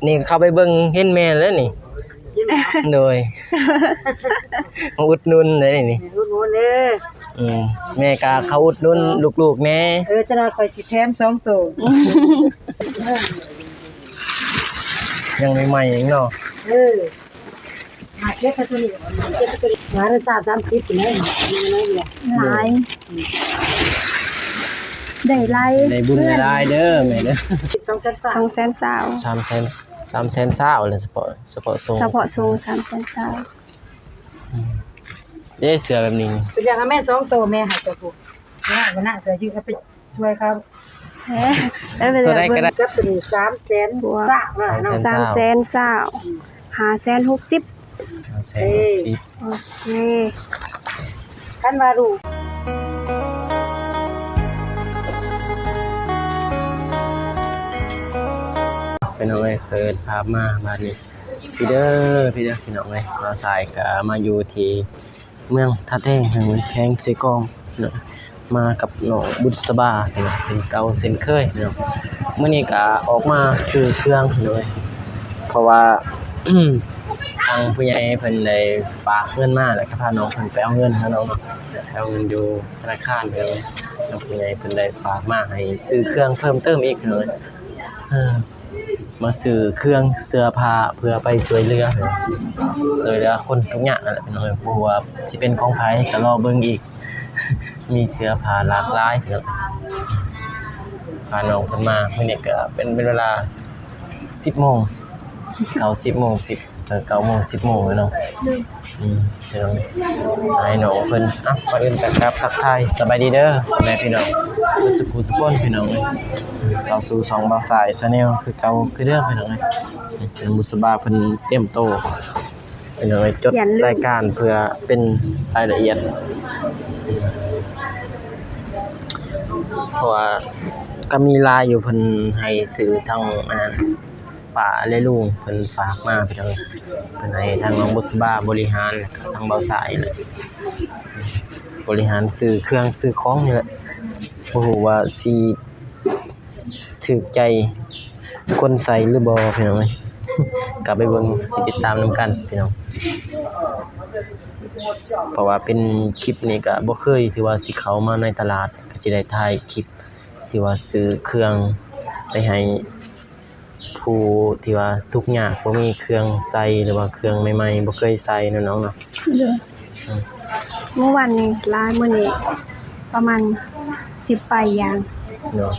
ນີ້ເຂົ້າໄປເບິ່ງເຫັນແມ່ແລ້ວນີ້. ໂດຍ ມາອຸດໜູນເດ້ນີ້. ອຸດໜູນເດີ. ອືມ ແມ່ກະເຂົ້າອຸດໜູນລູກໆແດ່. ເອີ ຈັກໜ່ອຍຂ້ອຍຊິແຖມສອງໂຕ. ຍັງໃໝ່ໆເອງເນາະ. ເອີ ມາເກັບເອົາໂຕນີ້ ເກັບເອົາໂຕນີ້ ມາໄດ້ຊາວສາມສິບພຸ້ນແຫຼະ. ຫຼາຍ ໄດ້ຫຼາຍ ໄດ້ບຸນຫຼາຍໆເດີແມ່ເດີ. ສອງແສນຊາວ ສອງແສນຊາວ ສາມແສນ ສາມແສນຊາວແຫຼະ ສະເພາະ ສະເພາະສົ່ງ ສະເພາະສົ່ງສາມແສນຊາວ. ອືມ ເດ້ ເສື້ອແບບນີ້ ເປັນຫຍັງແມ່ນສອງໂຕແມ່ໃຫ້ເຈົ້າຜູ້ ນະ ນະ ເສື້ອຢືດເອົາໄປຊ່ວຍເຂົາ. ເອີ ເອີ ໂຕໃດກໍໄດ້ ກັບໂຕນີ້ສາມແສນຊາວເນາະ. ສາມແສນຊາວ ຫ້າແສນຫົກສິບ ຫ້າແສນຫົກສິບ. ໂອເຄ ຄັນວ່າລູກ ພີ່ນ້ອງເອີຍ ເປີດພາບມາບາດນີ້ ພີ້ເດີ ພີ້ເດີ ພີ່ນ້ອງເອີຍ ບ່າວສາຍກະມາຢູ່ທີ່ເມືອງທ່າແຕງ ແຂວງເຊກອງເນາະ ມາກັບນ້ອງບຸດສະບາເນາະ ເຊັ່ນເກົ່າເຊັ່ນເຄີຍເນາະ. ມື້ນີ້ກະອອກມາຊື້ເຄື່ອງເນາະ ເພາະວ່າ ທາງຜູ້ໃຫຍ່ເພິ່ນໄດ້ຝາກເງິນມາ ແລ້ວກະພານ້ອງເພິ່ນໄປເອົາເງິນເນາະ ໄປເອົາເງິນຢູ່ທະນາຄານເນາະ. ທາງຜູ້ໃຫຍ່ເພິ່ນໄດ້ຝາກມາໃຫ້ຊື້ເຄື່ອງເພີ່ມເຕີມອີກເນາະ ເອີ ມາຊື້ເຄື່ອງເສື້ອຜ້າເພື່ອໄປຊ່ວຍເຫຼືອ ຊ່ວຍເຫຼືອຄົນທຸກຍາກນັ້ນແຫຼະພີ່ນ້ອງເອີຍ. ບໍ່ຮູ້ວ່າຊິເປັນຂອງໃຜ ກະລໍເບິ່ງອີກ ມີເສື້ອຜ້າຫຼາກຫຼາຍພີ່ນ້ອງ. ພານ້ອງເພິ່ນມາມື້ນີ້ກະເປັນ ເປັນເວລາສິບໂມງ ເຂົ້າສິບໂມງ ສິບ ເອີ ເກົ້າໂມງ ສິບໂມງແລ້ວເນາະ. ອືມ ພີ່ນ້ອງ ໃຫ້ນ້ອງເພິ່ນ ອ່ະ ກ່ອນອື່ນກະກາບທັກທາຍສະບາຍດີເດີພໍ່ແມ່ພີ່ນ້ອງເບິດສູ່ຜູ້ສູ່ຄົນພີ່ນ້ອງເອີຍ. ເຂົ້າສູ່ຊ່ອງບ່າວສາຍແຊນແນວຄືເກົ່າຄືເດີມພີ່ນ້ອງເອີຍ. ເປັນບຸດສະບາເພິ່ນຕຽມໂຕ ພີ່ນ້ອງເອີຍ ຈົດລາຍການເພື່ອເປັນລາຍລະອຽດ ເພາະວ່າກະມີຫຼາຍຢູ່ ເພິ່ນໃຫ້ຊື້ທັງອັນນັ້ນ ປ້າແລະລຸງເພິ່ນຝາກມາພີ່ນ້ອງ ເພິ່ນໃຫ້ທາງນ້ອງບຸດສະບາບໍລິຫານ ທາງບ່າວສາຍນີ້ແຫຼະ ບໍລິຫານຊື້ເຄື່ອງຊື້ຂອງນີ້ແຫຼະ. ບໍ່ຮູ້ວ່າຊິຖືກໃຈຄົນໃສ່ຫຼືບໍ່ພີ່ນ້ອງເອີຍ ກະໄປເບິ່ງໄປຕິດຕາມນຳກັນພີ່ນ້ອງ. ເພາະວ່າເປັນຄລິບນີ້ກະບໍ່ເຄີຍທີ່ວ່າຊິເຂົ້າມາໃນຕະຫຼາດ ກະຊິໄດ້ຖ່າຍຄລິບທີ່ວ່າຊື້ເຄື່ອງໄປໃຫ້ ຜູ້ທີ່ວ່າທຸກຍາກ ບໍ່ມີເຄື່ອງໃສ່ ຫຼືວ່າເຄື່ອງໃໝ່ໆ ບໍ່ເຄີຍໃສ່ເນາະນ້ອງເນາະ. ໂດຍ ອືມ ມື້ວານນີ້ຫຼາຍ ມື້ນີ້ປະມານສິບປາຍຢ່າງເນາະ.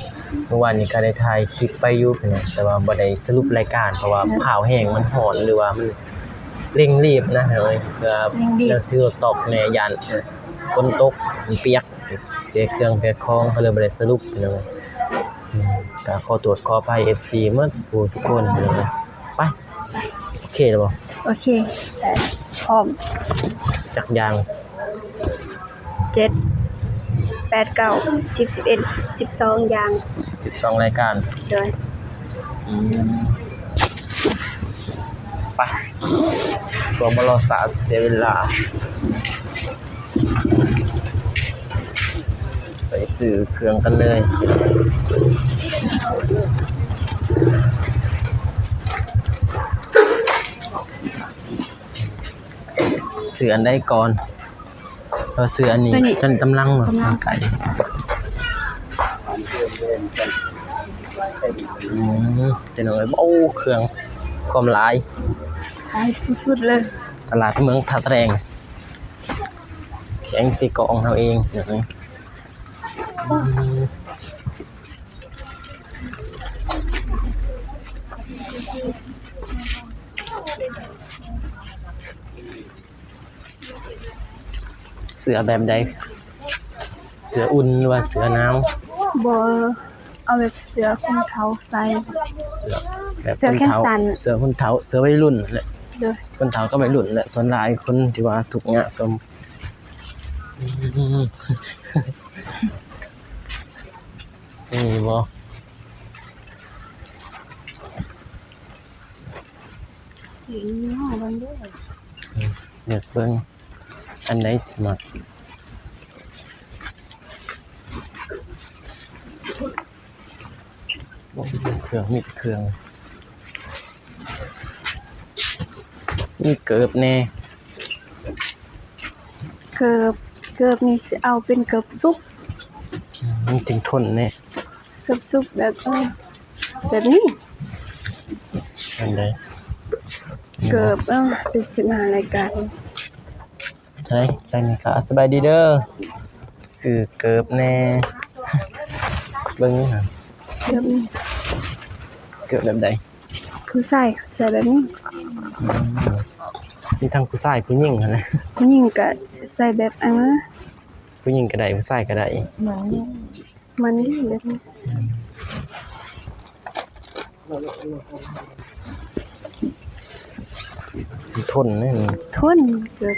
ມື້ວານນີ້ກະໄດ້ຖ່າຍຄລິບໄປຢູ່ພີ່ນ້ອງ ແຕ່ວ່າບໍ່ໄດ້ສະຫຼຸບລາຍການ ເພາະວ່າ ໂດຍ ພ້າວແຮງ ມັນຮ້ອນ ຫຼືວ່າມັນເລັ່ງລີບນະ ເພື່ອ ເລັ່ງລີບ ຖືລົດຕອກແດ່ ຢ້ານຝົນຕົກ ມັນປຽກ ເສຍເຄື່ອງເສຍຂອງ ກະເລີຍບໍ່ໄດ້ສະຫຼຸບພີ່ນ້ອງ. ອືມ ກະຂໍໂທດຂໍອະໄພເອັຟຊີໝົດສູ່ຜູ້ສູ່ຄົນເດີ. ໄປ ໂອເຄແລ້ວບໍ່? ໂອເຄ ເອີ ພ້ອມ. ຈັກຢ່າງ? ເຈັດ ແປດ ເກົ້າ ສິບ ສິບເອັດ ສິບສອງຢ່າງ ສິບສອງລາຍການ. ໂດຍ ອືມ ໄປ ເພື່ອບໍ່ລໍຊ້າເສຍເວລາ ໄປຊື້ເຄື່ອງກັນເລີຍ. ຊື້ອັນໃດກ່ອນ? ເອີ ຊື້ອັນນີ້ ໂຕນີ້ ຕົວນີ້ກຳລັງເນາະ ກຳລັງ ໄກ່. ອືມ ພີ່ນ້ອງເອີຍ ໂອ້ ເຄື່ອງຄວາມຫຼາຍ ຫຼາຍສຸດໆເລີຍ. ຕະຫຼາດເມືອງທ່າແຕງ ແຂວງເຊກອງເຮົາເອງ. ອືມ ເສື້ອແບບໃດ? ເສື້ອອຸ່ນ ຫຼືວ່າເສື້ອໜາວ? ບໍ່ ເອົາແບບເສື້ອຄົນເຖົ້າໃສ່. ເສື້ອແບບຄົນເຖົ້າ ເສື້ອແຂນສັ້ນ ເສື້ອຄົນເຖົ້າ ເສື້ອໄວລຸ້ນແຫຼະ. ໂດຍ ຄົນເຖົ້າກັບໄວລຸ້ນແຫຼະ ສ່ວນຫຼາຍຄົນທີ່ວ່າທຸກຍາກກໍ ອືມ ນີ້ບໍ່? ເບິ່ງເດີ ອືມ ເລືອກເບິ່ງອັນໃດທີ່ມັກ. ໂອ້ ມີເຄື່ອງ ມີເຄື່ອງ. ມີເກີບແດ່. ເກີບ ເກີບນີ້ຊິເອົາເປັນເກີບສຸກ ອືມ ມັນຈຶ່ງທົນແດ່. ເກີບສຸກແບບ ເອີ ແບບນີ້ ອັນໃດ? ເກີບ ເອີ ເປັນສິບຫ້າລາຍການ. ໃສ່ ໃສ່ນີ້ກະ ສະບາຍດີເດີ ຊື້ເກີບແດ່. ເບິ່ງຫັ້ນ ເກີບນີ້ ເກີບແບບໃດ? ຜູ້ຊາຍໃສ່ແບບນີ້. ອືມ ມີທັງຜູ້ຊາຍຜູ້ຍິງຫັ້ນແຫຼະ. ຜູ້ຍິງກະໃສ່ແບບອັນນັ້ນ ຜູ້ຍິງກະໄດ້ ຜູ້ຊາຍກະໄດ້ ມັນ ມັນດີແບບນີ້. ອືມ ມັນທົນເດ້ ທົນເກີບ.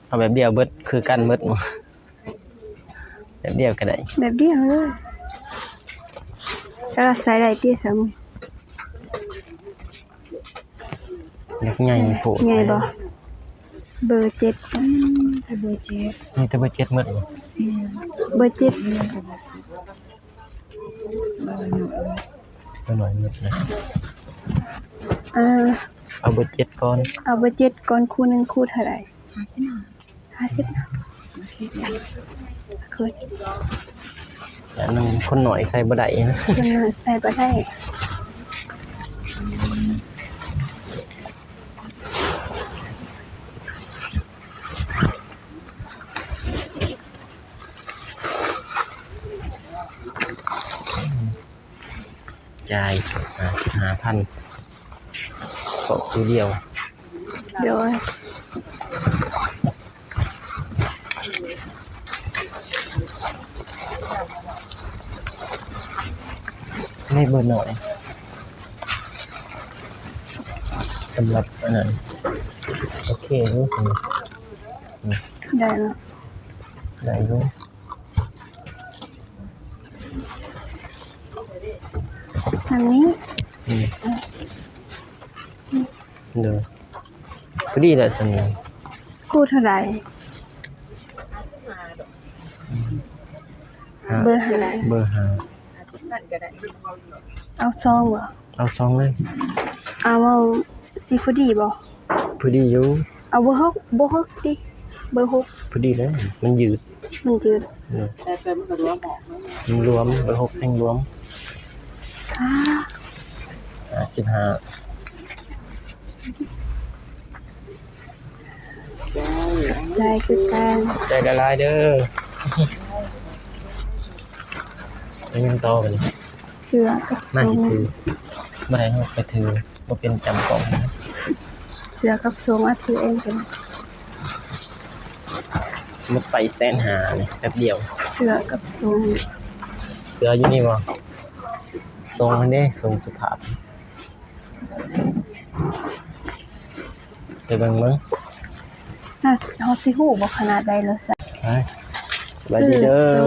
ເອົາແບບດຽວເບິດ ຄືກັນເບິດບໍ່? ແບບດຽວກະໄດ້ ແບບດຽວເລີຍ. ແຕ່ວ່າໃສ່ໄດ້ຕິຊັ້ນ ຢາກໃຫຍ່ໂພດ ໃຫຍ່ບໍ່? ເບີເຈັດ ອືມ ເບີເຈັດ ມີແຕ່ເບີເຈັດໝົດບໍ່? ອືມ ເບີເຈັດ ເບີນ້ອຍໝົດເລີຍ. ເອີ ເອົາເບີເຈັດກ່ອນ ເອົາເບີເຈັດກ່ອນ. ຄູ່ໜຶ່ງຄູ່ເທົ່າໃດ? ຫ້າສິບ ຫ້າສິບ ຫ້າສິບ ແຕ່ໜຶ່ງຄົນໜ້ອຍໃສ່ບໍ່ໄດ້ນະ ຄົນໜ້ອຍໃສ່ບໍ່ໄດ້. ຈ່າຍຫ້າສິບຫ້າພັນ ເພາະຜູ້ດຽວ. ໂດຍ ໃນເບີນ້ອຍ ສຳລັບອັນນັ້ນ ໂອເຄຢູ່ ໄດ້ແລ້ວ ໄດ້ຢູ່. ອັນນີ້ ອືມ ໂດຍ ພໍດີແຫຼະຊັ້ນ. ຄູ່ເທົ່າໃດ? ເບີຫ້າ ເບີຫ້າ ເອົາສອງບໍ່? ເອົາສອງເລີຍ. ເອົາ ເອົາຊິພໍດີບໍ່? ພໍດີຢູ່. ເອົາເບີຫົກ ບໍ່ຫົກຕິ ເບີຫົກ ພໍດີແລ້ວ ມັນຍືດ ມັນຍືດ ອືມ ມັນລວມ ເບີຫົກແຮ່ງລວມ. ຫ້າສິບຫ້າ ໃຈຄືກັນ ໃຈຫຼາຍໆເດີ. ແລ້ວຍັງຕໍ່ບັດນີ້? ເສື້ອກັບ ມາຊິຖື ບໍ່ໄດ້ ເຮົາໄປຖື ບໍ່ເປັນ ຈຳກ້ອງ. ເສື້ອກັບໂສ້ງ ອາ ຖືເອງເປັນ ໝົດໄປແສນຫ້ານີ້ ແປັບດຽວ. ເສື້ອກັບໂສ້ງ ເສື້ອຢູ່ນີ້ບໍ່? ໂສ້ງຫັ້ນເດ້ ໂສ້ງສຸພາບ. ໄປເບິ່ງເບິ່ງ ເຮົາຊິຮູ້ບໍ່ຂະໜາດໃດເລີຍ. ໄປ ສະບາຍດີເດີ. ໂອ້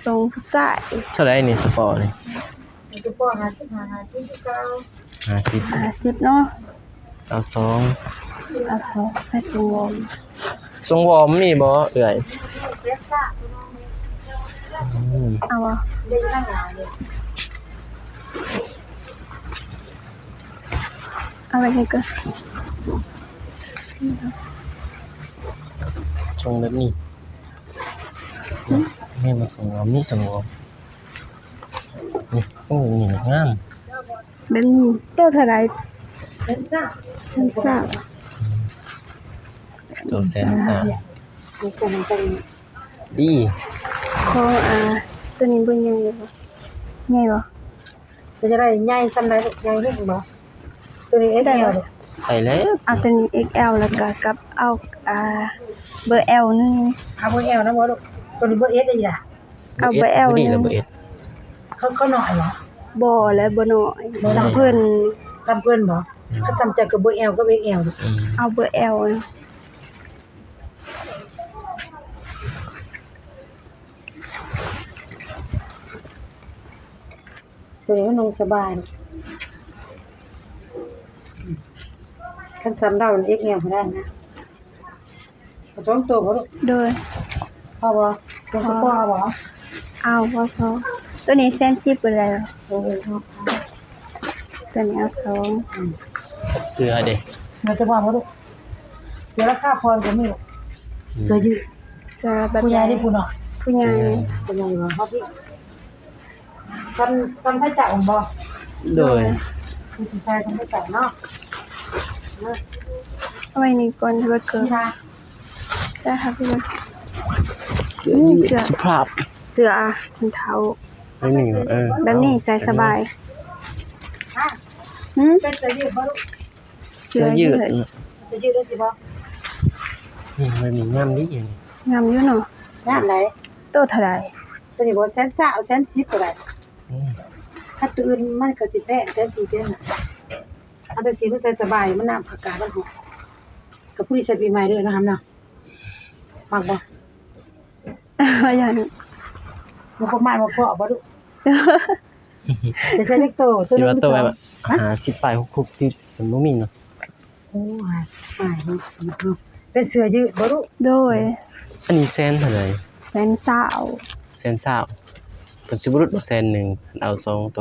ໂສ້ງຜູ້ຊາຍ. ເທົ່າໃດນີ້ ສະປໍນີ້? ສະປາຫ້າສິບຫ້າ ຫ້າສິບຄືເກົ່າ ຫ້າສິບ ຫ້າສິບເນາະ. ເອົາສອງ ເອົາສອງ ໃສ່ໂສ້ງວອມ. ໂສ້ງວອມມີບໍ່ເອື້ອຍ? ອືມ ເອົາບໍ່? ເອົາໄວ້ໃຫ້ກ່ອນ ໂສ້ງແບບນີ້. ແມ່ນບໍ່ ໂສ້ງວອມ ນີ້ໂສ້ງວອມ. ນີ້ ໂອ້ ນີ້ງາມ ແບບນີ້. ໂຕເທົ່າໃດ? ແສນຊາວ ແສນຊາວ ໂຕແສນຊາວ. ດີ ຂອງ ອາ ໂຕນີ້ເບິ່ງໃຫຍ່ບໍ່? ໃຫຍ່ບໍ່? ເປັນຈັ່ງໃດ ໃຫຍ່ສ່ຳໃດລູກ? ໃຫຍ່ຂຶ້ນບໍ່? ໂຕນີ້ ເອັກແອລ ໄດ້ແລ້ວ ເອົາໂຕນີ້ ເອັກແອລ ແລ້ວກະກັບເອົາ ອາ ເບີແອລໜຶ່ງ. ເອົາເບີແອລນຳບໍ່ລູກ? ໂຕນີ້ເບີເອັສໄດ້ລະ. ເອົາເບີແອລ ພໍດີແລ້ວ ເບີເອັສ. ເຂົາ ເຂົານ້ອຍບໍ່? ບໍ່ແຫຼະ ບໍ່ນ້ອຍ ສ່ຳເພິ່ນ ສ່ຳເພິ່ນບໍ່? ອືມ ຄັນສ່ຳເຈົ້າກະເບີແອລກັບເອັກແອລ. ອືມ ເອົາເບີແອລ. ໂຕນີ້ມັນນຸ່ງສະບາຍ. ຄັນສຳເດົາເອັກແອວກໍໄດ້ນະ. ເອົາສອງໂຕບໍ່ລູກ? ໂດຍ. ພໍບໍ່? ຕົວສະໂພກເອົາບໍ່? ເອົາ ພໍສອງ. ຕົວນີ້ແສນສິບບໍ່ໄດ້? ເອີ ເອົາ ຕົວນີ້ເອົາສອງ. ອືມ ເສື້ອເດ? ເສື້ອຈະວ່າງບໍ່ລູກ? ເສື້ອລາຄາຜ່ອນກໍມີລູກ. ອືມ ເສື້ອຢືດ ເສື້ອແບບ ຜູ້ໃຫຍ່ເດ້ ຜູ້ນ້ອຍ? ຜູ້ໃຫຍ່. ອືມ ຜູ້ໃຫຍ່ບໍ່? ເຮົາ ຊ່ຳ ຊ່ຳພະເຈົ້າບໍ່? ໂດຍ. ຜູ້ຊາຍຊ່ຳພະເຈົ້າເນາະ. ເອົາໄວ້ນີ້ກ່ອນ ເບິດເກີນ. ໄດ້ ໄດ້ ເສື້ອຢືດສຸພາບ ເສື້ອຄົນເຖົ້າ. ແບບນີ້ ເອີ ແບບນີ້ໃສ່ສະບາຍ. ຫືມ ເປັນເສື້ອຢືດບໍ່ລູກ? ເສື້ອຢືດ ເສື້ອຢືດ ເສື້ອຢືດໄດ້ຊິບໍ່? ອືມ ແບບນີ້ງາມດີ. ງາມຢູ່ເນາະ. ງາມໃດ? ໂຕເທົ່າໃດ? ຕົວນີ້ບໍ່ ແສນຊາວ ແສນສິບກໍໄດ້. ອືມ ຄັນຕົວອື່ນມັນກໍຊິແພງ ແສນສີ່ ແສນຫ້າ. ເອົາແຕ່ສີມັນໃສ່ສະບາຍ ມັນນຳອາກາດມັນຮ້ອນ ກໍພໍດີໃສ່ປີໃໝ່ເດີເນາະ ຫຳເນາະ. ມັກບໍ່? ຢ້ານ ບໍ່ປະມາດບໍ່ພໍບໍ່ລູກ? ຈະໃສ່ຈັກໂຕ? ໂຕໜຶ່ງ ໂຕແບບ ສອງ ຫ້າສິບປາຍ ຫົກສິບ ຊັ້ນບໍ່ມີເນາະ. ໂອ້ ຫ້າສິບປາຍ ຫົກສິບເນາະ. ເປັນເສື້ອຢືດບໍ່ລູກ? ໂດຍ. ອັນນີ້ແສນເທົ່າໃດ? ແສນຊາວ. ແສນຊາວ. ເພິ່ນຊິບໍ່ຫຼຸດບໍ່ ແສນໜຶ່ງ ຄັນເອົາສອງໂຕ?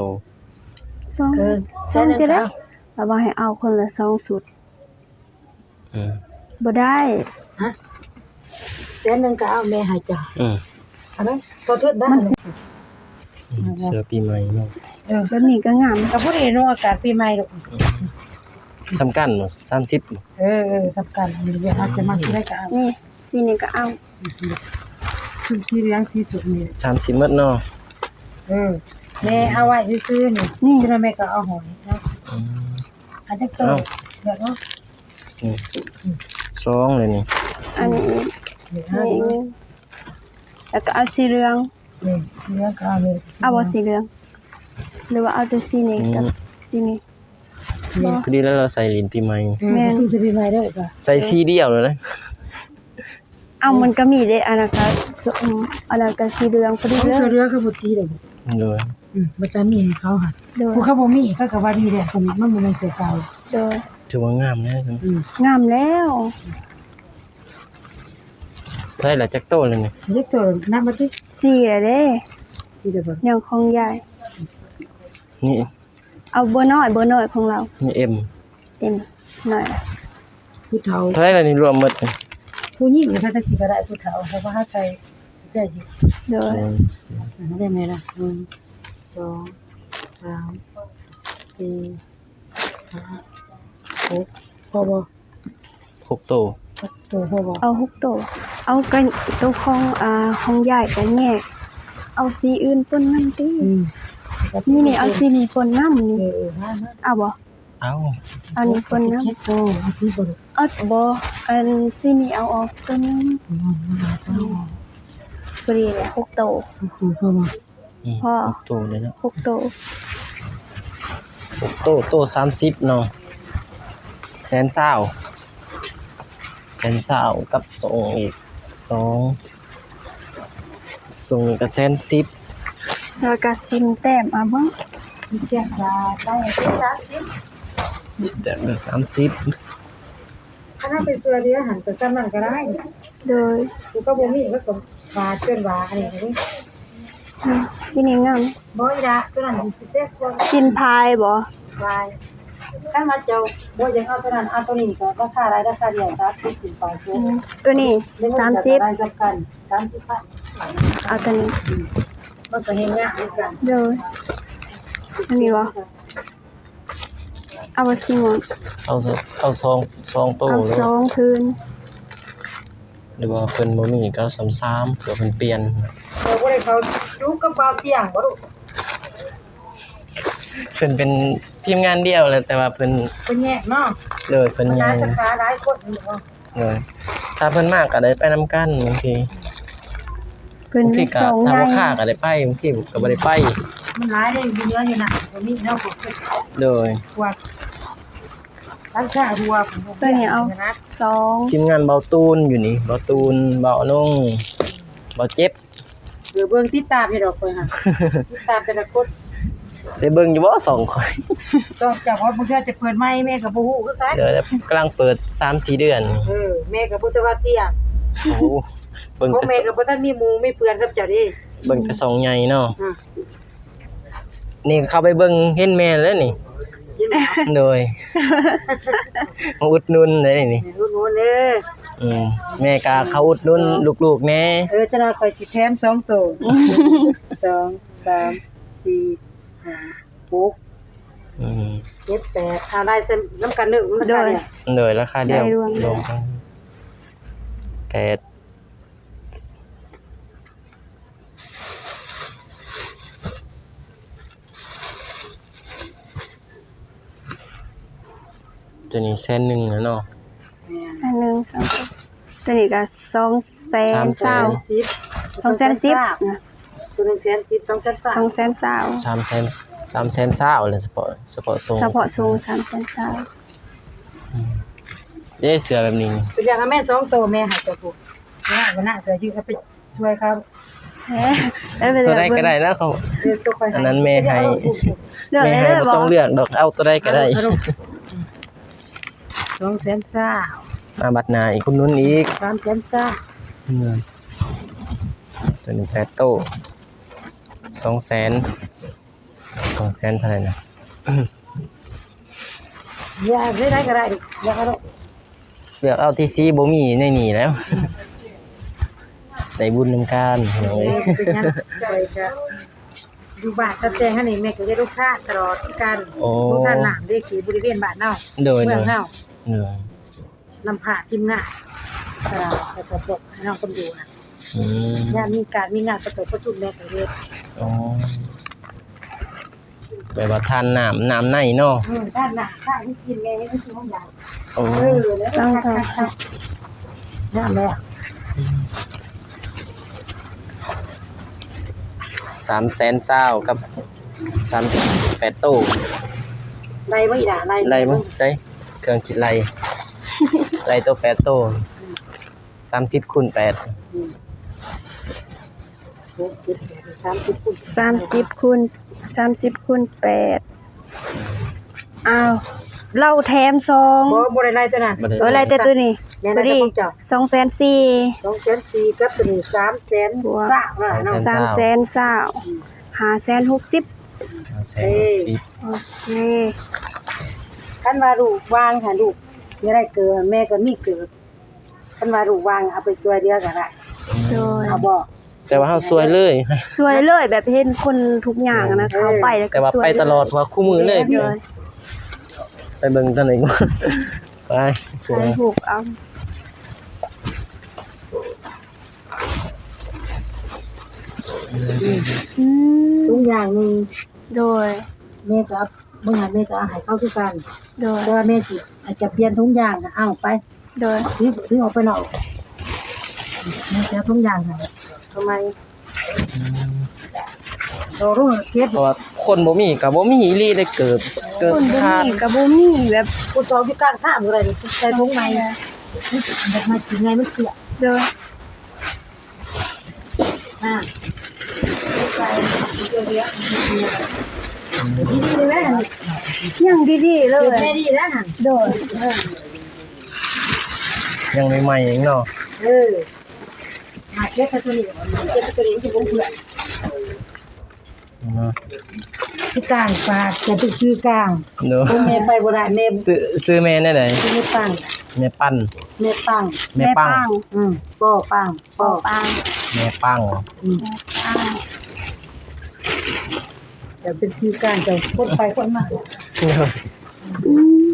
ສອງ ເອີ ສອງຈະໄດ້ ລະວ່າໃຫ້ເອົາຄົນລະສອງຊຸດ. ອືມ ບໍ່ໄດ້. ຮະ? ແສນໜຶ່ງກໍເອົາແມ່ໃຫ້ເຈົ້າ. ອືມ ເອົາໄດ້ ຂໍໂທດນະ. ອືມ ເສື້ອປີໃໝ່ເນາະ. ເອີ ແບບນີ້ກໍງາມ ກໍພໍດີເນາະ ອາກາດປີໃໝ່ລູກ. ອືມ ສ່ຳກັນບໍ່? ສາມສິບບໍ່? ເອີ ເອີ ສ່ຳກັນ. ອັນນີ້ອາດຈະມັກໄດ້ກໍເອົາ. ນີ້ ສີນີ້ກໍເອົາ. ຊຸດສີເຫຼືອງ ສີສຸດນີ້ ສາມສິບໝົດເນາະ. ເອີ ແມ່ເອົາໄວ້ຊື່ໆນີ້. ນີ້ ຈັ່ງໃດແມ່ກໍເອົາຫອຍເນາະ. ອືມ ອັນຈັກໂຕ? ເອົາ ເລືອກເອົາ. ນີ້ ອືມ ສອງເລີຍນີ້. ອັນນີ້ອີກ ນີ້ອີກໜຶ່ງ ແລ້ວກໍເອົາສີເຫຼືອງ. ນີ້ ສີເຫຼືອງກໍເອົາເລີຍ. ເອົາບໍ່ສີເຫຼືອງ? ຫຼືວ່າເອົາແຕ່ສີນີ້ກັບ ອືມ ສີນີ້? ນີ້ ພໍດີແລ້ວ ລາວໃສ່ຫຼິ້ນປີໃໝ່. ອືມ ແມ່ນ ຄືຊິປີໃໝ່ເດີ ໃສ່ສີດຽວເລີຍ. ເອົ້າ ມັນກໍມີເດ້ ອັນນັ້ນກໍ ອືມ ອັນນັ້ນກໍສີເຫຼືອງພໍດີເລີຍ. ເສື້ອເຫຼືອງຄືບໍ່ຕີເດ້. ໂດຍ. ອືມ ບັດຕາມີໃຫ້ເຂົາຫັ້ນ. ໂດຍ. ຜູ້ເຂົາບໍ່ມີເຂົາກໍວ່າດີແລ້ວ ມັນບໍ່ແມ່ນເສື້ອເກົ່າ. ໂດຍ. ຖືວ່າງາມແລ້ວ. ອືມ ງາມແລ້ວ. ເທົ່າໃດລະ ຈັກໂຕແລ້ວນີ້? ຈັກໂຕ ນັບມາຕິ. ສີ່ແລ້ວເດ້. ສີ່ແລ້ວບໍ່? ຍັງຂອງຍາຍ. ນີ້ ເອົາເບີນ້ອຍ ເບີນ້ອຍຂອງລາວ. ນີ້ເອັມ ເອັມນ້ອຍ. ຜູ້ເຖົ້າ ເທົ່າໃດລະນີ້ ລວມໝົດນີ້? ຜູ້ຍິງນີ້ ຖ້າຊິກໍໄດ້ຜູ້ເຖົ້າ ເພາະວ່າເຮົາໃສ່ແກ່ຢູ່. ໂດຍ. ອືມ ເອົາໄດ້ແມ່ນະ ໜຶ່ງ ສອງ ສາມ ສີ່ ຫ້າ ຫົກ ພໍບໍ່? ຫົກໂຕ. ຫົກໂຕພໍບໍ່? ເອົາຫົກໂຕ. ເອົາ ກໍໂຕຂອງ ອ່າ ຂອງຍາຍກໍແຍກ ເອົາສີອື່ນປົນນຳຕິ. ອືມ ນີ້ ນີ້ ເອົາສີນີ້ປົນນຳນີ້. ເອີ ເອີ ມາ ມາ ເອົາບໍ່? ເອົາ ອັນນີ້ຄົນນຳ. ເຈັດໂຕ ເອົາສີບໍ່? ເອົາບໍ່ ອັນສີນີ້ເອົາອອກຕົວໜຶ່ງ. ອືມ ພໍດີແຫຼະ ຫົກໂຕ. ຫົກໂຕພໍບໍ່? ອືມ ພໍ ຫົກໂຕເລີຍເນາະ. ຫົກໂຕ ຫົກໂຕ ໂຕສາມສິບເນາະ. ແສນຊາວ ແສນຊາວ ກັບສົ່ງອີກສອງ ສົ່ງນີ້ກໍແສນສິບ ແລ້ວກໍຊິມແຕ້ມເອົາເບິ່ງ. ແຕ້ມກໍໄດ້ສາມສິບ ແຕ້ມກໍສາມສິບ. ຄັນເຮົາໄປຊ່ວຍເຫຼືອຫັ້ນກໍສ່ຳນັ້ນກໍໄດ້. ໂດຍ. ຜູ້ເຂົາບໍ່ມີເຂົາກໍວ່າ ຈົນວ່າອັນນີ້ກໍມີ. ອືມ ທີ່ນີ້ງາມ. ບໍ່ອີ່ຫຼ້າ ຕົວນັ້ນຊິແຕກກ່ອນ. ກິນພາຍບໍ່? ພາຍ. ຄັນວ່າເຈົ້າບໍ່ຢາກເອົາຕົວນັ້ນ ເອົາຕົວນີ້ກໍລາຄາໄດ້ ລາຄາດຽວ ສາມສິບຂຶ້ນໄປ. ອືມ ຕົວນີ້ສາມສິບ ໄດ້ສ່ຳກັນ ສາມສິບພັນ. ເອົາຕົວນີ້. ອືມ ມັນກໍເຮັດຍາກຄືກັນ. ໂດຍ. ອັນນີ້ບໍ່? ເອົາບໍ່ ສີມ່ວງ? ເອົາ ເອົາສອງ ສອງໂຕ ເອົາ ເລີຍ ສອງຄືນ. ຫຼືວ່າເພິ່ນບໍ່ມີກໍເອົາສາມ ເພື່ອເພິ່ນປ່ຽນ. ເອີ ບໍ່ໄດ້ເຂົ້າຢູ່ກັບບ່າວຕຽງບໍ່ລູກ? ເພິ່ນເປັນທີມງານດຽວແຫຼະ ແຕ່ວ່າເພິ່ນ ເພິ່ນແຍກເນາະ. ໂດຍ ເພິ່ນແຍກ ສາຂາຫຼາຍຄົນເນາະ. ໂດຍ. ຖ້າເພິ່ນມາກໍໄດ້ໄປນຳກັນ ບາງທີ ເພິ່ນ ບາງທີກໍ ມີສອງ ຖ້າບໍ່ ໃຫຍ່ ຄ້າກໍໄດ້ໄປ ບາງທີກໍບໍ່ໄດ້ໄປ. ມັນຫຼາຍເດ້ ຢູ່ເໜືອຢູ່ນະ ບໍ່ມີເນາະ. ໂດຍ. ວ່າ ຮ້ານຄ້າທົ່ວ ຕົວນີ້ເອົາສອງ. ທີມງານເບົາຕູນຢູ່ນີ້ ເບົາຕູນ ເບົາອະນົງ ເບົາເຈັບ. ເອີ ເບິ່ງຕິດຕາມຢູ່ດອກຂ້ອຍຫັ້ນ ຕິດຕາມແຕ່ລະຄົນ. ໄດ້ເບິ່ງຢູ່ບໍ່ຊ່ອງຂ້ອຍ? ຊ່ອງເຈົ້າ ເພາະບາງເທື່ອຈະເປີດໃໝ່ ແມ່ກໍບໍ່ຮູ້ຄືກັນ. ເອີ ກຳລັງເປີດສາມສີ່ເດືອນ. ເອີ ແມ່ກໍເບິ່ງແຕ່ວ່າຕຽງ. ໂອ້ ເບິ່ງ ຂອງແມ່ກໍບໍ່ທັນມີໝູ່ມີເພື່ອນກັບເຈົ້າເດ້. ເບິ່ງແຕ່ຊ່ອງໃຫຍ່ເນາະ. ອ່າ ນີ້ເຂົ້າໄປເບິ່ງເຫັນແມ່ແລ້ວນີ້. ເຫັນບໍ່? ໂດຍ ມາອຸດໜູນໄດ້ນີ້. ອຸດໜູນເດີ. ອືມ ແມ່ກໍເຂົ້າອຸດໜູນລູກໆແດ່. ເອີ ຈັກໜ່ອຍຂ້ອຍຊິແຖມສອງໂຕ. ສອງ ສາມ ສີ່ ຫ້າ ຫົກ ອືມ ເຈັດ ແປດ ເອົາໄດ້ນຳກັນເດີ. ໂດຍ ນຳກັນເດີ. ໂດຍ ລາຄາດຽວ ໄດ້ລວມ ລວມກັນ ແປດ. ຕົວນີ້ແສນໜຶ່ງແລ້ວເນາະ. ແມ່ນ ແສນໜຶ່ງ ສອງ ຕົວນີ້ກໍສອງແສນ ສາມແສນ ສອງແສນສິບ ສອງແສນສິບ ນະ. ຕົວໜຶ່ງແສນສິບ ສອງແສນຊາວ ສອງແສນຊາວ ສາມແສນ ສາມແສນຊາວແຫຼະ ສະເພາະ ສະເພາະສົ່ງ ສະເພາະສົ່ງ ສາມແສນຊາວ. ອືມ ເດ້ ເສື້ອແບບນີ້ ເປັນຫຍັງ ແມ່ນສອງໂຕ ແມ່ໃຫ້ເຈົ້າຜູ້ ຫົວໜ້າ ຫົວໜ້າເສື້ອ ຢືດເອົາໄປຊ່ວຍເຂົາ. ເອີ ເອີ ຕົວໃດກໍໄດ້ນະ ເຂົາ ເອີ ຕົວຂ້ອຍໃຫ້ ອັນນັ້ນແມ່ໃຫ້ ເລືອກ ແມ່ໃຫ້ ເລີຍ ບໍ່ຕ້ອງເລືອກດອກ ເອົາຕົວໃດກໍໄດ້. ເອົາ ເອົາ ສອງແສນຊາວ ມາບັດໜ້າອີກ ອຸດໜູນອີກ ສາມແສນຊາວ. ອືມ ຕົວນີ້ແປດໂຕ ສອງແສນ ສອງແສນເທົ່າໃດນະ? ຢາກໄດ້ໃດກໍໄດ້ ຢາກເອົາ ເລືອກເອົາທີ່ສີບໍ່ມີໃນນີ້ແລ້ວ ໄດ້ບຸນນຳກັນ. ເອີ ເປັນຫຍັງ ຂ້ອຍກະຢູ່ບ້ານຕັດແຕ່ງຫັ້ນນີ້ ແມ່ກໍເຮັດໂຮງທານຕະຫຼອດຄືກັນ. ໂອ້ ໂຮງທານນ້ຳເດ້ ທີ່ບໍລິເວນບ້ານເຮົາ ໂດຍ ເມືອງເຮົາ ໂດຍ ນຳພາທີມງານ ເອີ ແລ້ວກໍພວກນ້ອງຄົນຢູ່ນະ. ອືມ ຍາມມີການມີງານປະສົມປະຊຸມແມ່ກໍເຮັດ. ອໍ ແບບວ່າທານນ້ຳ ນ້ຳໃນເນາະ. ເອີ ທານນ້ຳ ທານໃຫ້ກິນແມ່ ໃຫ້ກິນຂອງຢາກ. ໂອ້ ເອີ ແລ້ວກໍ ເອີ ຄັກໆໆ ງາມແລ້ວ. ສາມແສນຊາວກັບສາມແປດໂຕ ໄດ້ບໍ່ອີ່ຫຼ້າ? ໄດ້ ໄດ້ບໍ່? ໃສເຄື່ອງຄິດໄລ່ ໄລ່ໂຕແປດໂຕ ອືມ ສາມສິບຄູນແປດ ອືມ ຫົກ ເຈັດ ແປດ ສາມສິບຄູນ ສາມສິບຄູນ ສາມສິບຄູນແປດ. ອ້າວ ລາວແຖມສອງ ບໍ່ ບໍ່ໄດ້ໄລ່ຕົວນັ້ນ ບໍ່ໄດ້ ໂອ້ ໄລ່ແຕ່ຕົວນີ້. ແມ່ນ ພໍດີ ໄລ່ແຕ່ຂອງເຈົ້າ ສອງແສນສີ່ ສອງແສນສີ່ ກັບຕົວນີ້ ສາມແສນຊາວ ເນາະ ສາມແສນຊາວ ອືມ ຫ້າແສນຫົກສິບ ຫ້າແສນຫົກສິບ. ໂອເຄ ຄັນວ່າລູກວ່າງຫັ້ນ ລູກຢາກໄດ້ເກີບ ແມ່ກໍມີເກີບ. ຄັນວ່າລູກວ່າງ ເອົາໄປຊ່ວຍເຫຼືອກໍໄດ້. ໂດຍ ເອົາບໍ່? ແຕ່ວ່າເຮົາຊ່ວຍເລີຍ ຊ່ວຍເລີຍ ແບບເຫັນຄົນທຸກຍາກນະ ເອີ ເຂົ້າໄປແລ້ວກໍ ແຕ່ວ່າໄປຕະຫຼອດ ວ່າຄູ່ມື້ເລີຍ. ໂດຍ ໄປເບິ່ງທາງນີ້ ໄປ ຖ່າຍຮູບເອົາ. ອືມ ຖົງຢາງໜຶ່ງ ໂດຍ ແມ່ກໍເອົາ ມື້ນັ້ນແມ່ກໍເອົາໃຫ້ເຂົາຄືກັນ. ໂດຍ ແຕ່ວ່າແມ່ຊິ ອາດຈະປ່ຽນຖົງຢາງ ເອົາໄປ. ໂດຍ ຖື ຖືອອກໄປນອກ ແມ່ຊິເອົາຖົງຢາງໃຫ້ ເອົາໃໝ່. ອືມ ໂຕລຸງເກັບ ເພາະວ່າຄົນບໍ່ມີກໍບໍ່ມີອີ່ຫຼີເດ້ ເກີບ ເກີບຂາດ ຄົນບໍ່ມີກໍບໍ່ມີ ແບບ ຄົນເອົາຢູ່ກາງທາງບໍ່ໄດ້ ໃສ່ຖົງໃໝ່ ແບບໃໝ່ກິນໃຫຍ່ມັນເສຍ. ໂດຍ ອ່າ ໃສ່ ດີໆເລີຍ ຍັງດີໆເລີຍ ດີແລ້ວຫັ້ນ. ໂດຍ ເອີ ຍັງໃໝ່ໆເອງເນາະ. ເອີ ມາເກັບໃສ່ໂຕນີ້ ເກັບໃສ່ໂຕນີ້ ມັນຈະບໍ່ເປື້ອນ. ອືມ ຊື່ກາງປາກ ຈະໄປຊື່ກາງ. ໂດຍ ໂອ້ ແມ່ໄປບໍ່ໄດ້ ແມ່ ຊື່ ຊື່ແມ່ແນວໃດ? ຊື່ແມ່ປັງ ແມ່ປັນ ແມ່ປັງ ແມ່ປັງ ແມ່ປັງ ອືມ ປໍປັງ ປໍປັງ ແມ່ປັງ ອືມ ແມ່ປັງ ຈະເປັນຊື່ກາງ ຈະຄົນໄປຄົນມາ. ໂດຍ ອືມ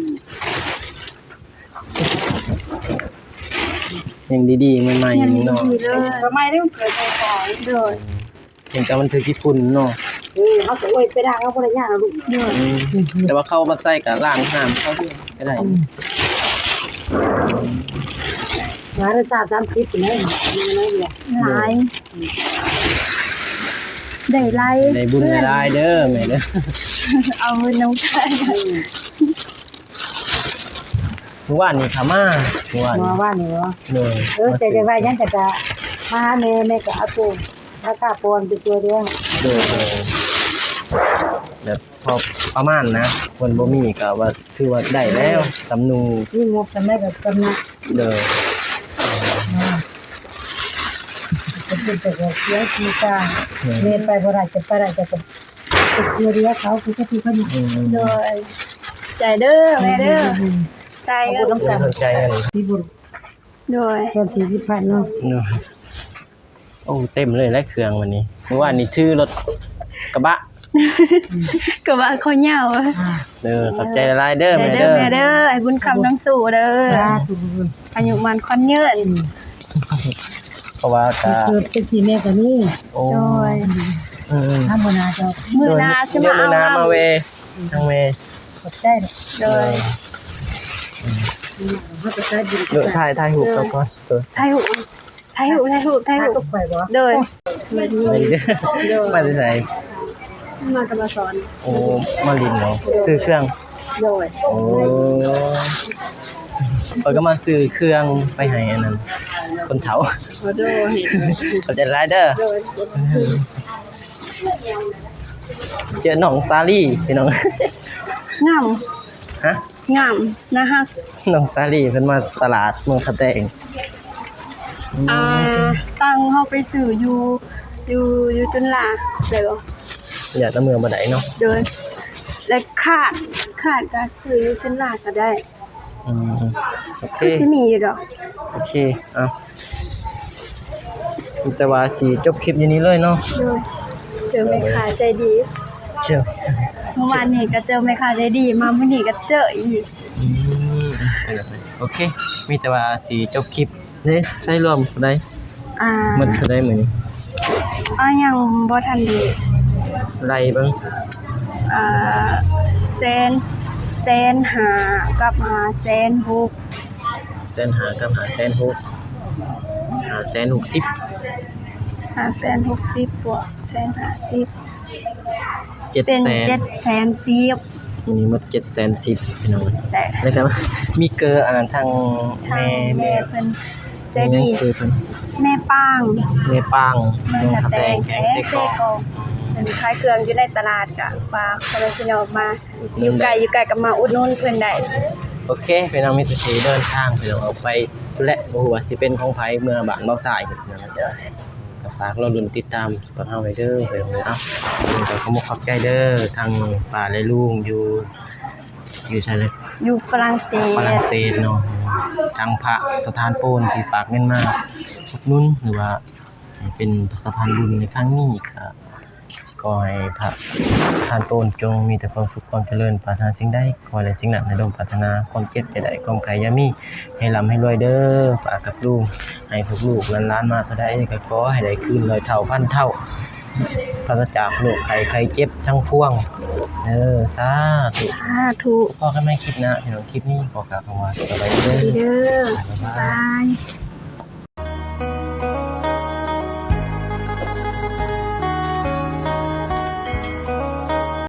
ຍັງດີໆ ໃໝ່ໆ ຍັງດີໆເນາະ ເລີຍ ກໍໃໝ່ເດ້ ເກີດໃໝ່ຂາຍ. ໂດຍ ເຫັນແຕ່ມັນຖືກຂີ້ຝຸ່ນເນາະ. ເອີ ເຮົາກໍ ໂອ້ຍ ໄປລ້າງເອົາບໍ່ໄດ້ຍາກດອກລູກ. ໂດຍ ອືມ ແຕ່ວ່າເຂົາມາໃສ່ກໍລ້າງຫ້າມເຂົາກໍໄດ້. ອືມ ຫຼາຍ ຊາວ ສາມສິບພຸ້ນແຫຼະ ຫຼາຍ ອືມ ໄດ້ຫຼາຍ ໄດ້ບຸນຫຼາຍໆເດີແມ່ເດີ ເອົາເງິນນຳກັນ. ອືມ ມື້ວານນີ້ຂ້າມາ ມື້ວານ ມື້ວານນີ້ບໍ? ໂດຍ ເອີ ແຕ່ຢາກໄດ້ຫຍັງກໍຈະມາຫາແມ່ ແມ່ກໍເອົາໂຕ ລາຄາປ່ອນໄປຊ່ວຍເຫຼືອ. ໂດຍ ໂດຍ ແບບພໍປະມານນະ ເພິ່ນບໍ່ມີກໍວ່າຖືວ່າໄດ້ແລ້ວ ສຳນູ ມີງົບສ່ຳໃດກໍສ່ຳນັ້ນ ໂດຍ ເປັນແຕ່ເສຍຊື່ສາ ແມ່ນ ແມ່ໄປບໍ່ໄດ້ ຈະໄປໄດ້ ຈະ ຈະເຫຼືອເຂົາ ຄືເຂົາ ອືມ ໂດຍ ໃຈເດີແມ່ເດີ ໃຈ ຂອບໃຈ ຂອບໃຈ ໂດຍ ເກີນສີ່ສິບພັນເນາະ ໂດຍ ໂອ້ ເຕັມເລີຍແຫຼະເຄື່ອງວັນນີ້ ມື້ວານນີ້ຖືລົດກະບະ ກະບະເຂົາຍາວ ເດີ ຂອບໃຈຫຼາຍໆເດີແມ່ເດີ ແມ່ເດີ ໃຫ້ບຸນຄຳນຳສູ່ເດີ ສາທຸ ອາຍຸໝັ້ນຂວັນຍືນ ເພາະວ່າກະ ເກີດເປັນສີ່ແມ່ກໍມີ ໂອ້ ໂດຍ ເອີໆ ທຳມະດາເຈົ້າ ມື້ໜ້າຊິມາເອົາ ມື້ໜ້າມາແວ່ທາງແມ່ ຂອບໃຈ ໂດຍ ເຮົາກໍໃຊ້ບຸນ ເດີ ຖ່າຍ ຖ່າຍຮູບກັນກ່ອນ ເດີ ຖ່າຍຮູບ ຖ່າຍຮູບ ຖ່າຍຮູບ ຖ່າຍຮູບ ຖ່າຍຮູບໄປບໍ່ ໂດຍ ມາແຕ່ໃສ ມາແຕ່ມາສອນ ໂອ້ ມາຫຼິ້ນເນາະ ຊື້ເຄື່ອງ ໂດຍ ໂອ້ ຂ້ອຍກໍມາຊື້ເຄື່ອງໄປໃຫ້ອັນນັ້ນ ຄົນເຖົ້າ ໂອ້ ໂດຍ ຂອບໃຈຫຼາຍເດີ ໂດຍ ເຈີນ້ອງສາລີພີ່ນ້ອງ ງາມ ຮະ? ງາມ ໜ້າຮັກ ນ້ອງສາລີເພິ່ນມາຕະຫຼາດເມືອງທ່າແຕງ ອ່າ ຕັງເຮົາໄປຊື້ຢູ່ ຢູ່ ຢູ່ຈຸນລາ ໄດ້ບໍ່? ຢ້ານເອົາເມືອບໍ່ໄດ້ເນາະ ໂດຍ ແລະ ຄາດ ຄາດກໍຊື້ຢູ່ຈຸນລາກໍໄດ້ ອືມ ໂອເຄ ຄືຊິມີຢູ່ດອກ ໂອເຄ ເອົາ ມີແຕ່ວ່າຊິຈົບຄລິບຢູ່ນີ້ເລີຍເນາະ ໂດຍ ເຈີແມ່ຄ້າໃຈດີ ເຈີ ມື້ວານນີ້ກໍເຈີແມ່ຄ້າໃຈດີ ມາມື້ນີ້ກໍເຈີອີກ ອືມ ໂອເຄ ມີແຕ່ວ່າຊິຈົບຄລິບ ເດ້ ໃຊ້ລວມເທົ່າໃດ? ອ່າ ໝົດເທົ່າໃດມື້ນີ້? ອ່າ ຍັງບໍ່ທັນໄດ້ໄລ່ເບິ່ງ ອ່າ ແສນ ແສນຫ້າກັບຫ້າແສນຫົກ ແສນຫ້າກັບຫ້າແສນຫົກ ຫ້າແສນຫົກສິບ ຫ້າແສນຫົກສິບບວກແສນຫ້າສິບ ເຈັດແສນ ເປັນເຈັດແສນສິບ ມື້ນີ້ໝົດເຈັດແສນສິບ ພີ່ນ້ອງ ແລ້ວກໍມີເກີ ອັນນັ້ນ ທາງແມ່ ທາງແມ່ ແມ່ເພິ່ນໃຈດີ ຊື່ເພິ່ນ ແມ່ປາງ ແມ່ປາງ ເມືອງທ່າແຕງ ແຂວງເຊກອງ ເພິ່ນຂາຍເຄື່ອງຢູ່ໃນຕະຫຼາດ ກໍຝາກພໍ່ແມ່ພີ່ນ້ອງມາ ຢູ່ໃກ້ ຢູ່ໃກ້ກໍມາອຸດໜູນເພິ່ນໄດ້ ໂອເຄ ພີ່ນ້ອງ ມີແຕ່ຊິເດີນທາງ ພີ່ນ້ອງ ອອກໄປພຸ້ນແຫຼະ ບໍ່ຮູ້ວ່າຊິເປັນຂອງໃຜ ເມືອບ້ານເບົາຊາຍ ພີ່ນ້ອງ ກໍຝາກລໍລຸ້ນຕິດຕາມພວກເຮົາໄວ້ເດີ ພີ່ນ້ອງເອີຍ ເອົ້າ ກໍຂໍຂອບໃຈເດີ ທັງປ້າແລະລຸງຢູ່ ຢູ່ໃສເລີຍ? ຢູ່ຝຣັ່ງເສດ ຝຣັ່ງເສດເນາະ ທັງພະສະຖານໂປນທີ່ຝາກເງິນມາອຸດໜູນ ຫຼືວ່າເປັນສະພານບຸນໃນຄັ້ງນີ້ ກໍຂໍໃຫ້ພະສະຖານໂປນຈົ່ງມີແຕ່ຄວາມສຸກຄວາມຈະເລີນ ປາດຖະໜາສິ່ງໃດ ຂໍໃຫ້ໄດ້ສິ່ງນັ້ນ ໃຫ້ສົມປາດຖະໜາ ຄວາມເຈັບຢ່າໄດ້ ຄວາມໄຂ້ຢ່າມີ ໃຫ້ລ່ຳໃຫ້ລວຍເດີ ປ້າກັບລຸງ ໃຫ້ພວກລູກຫຼານມາເທົ່າໃດກໍຂໍໃຫ້ໄດ້ຄືນຮ້ອຍເທົ່າພັນເທົ່າ ປາສະຈາກໂລກໄຂ້ໄຂ້ເຈັບທັງພວງເດີ ສາທຸ ສາທຸ ພໍ້ກັນໃໝ່ຄລິບໜ້າ ພີ່ນ້ອງ ຄລິບນີ້ຂໍກ່າວຄຳວ່າສະບາຍດີເດີ ສະບາຍດີເດີ ບາຍບາຍ.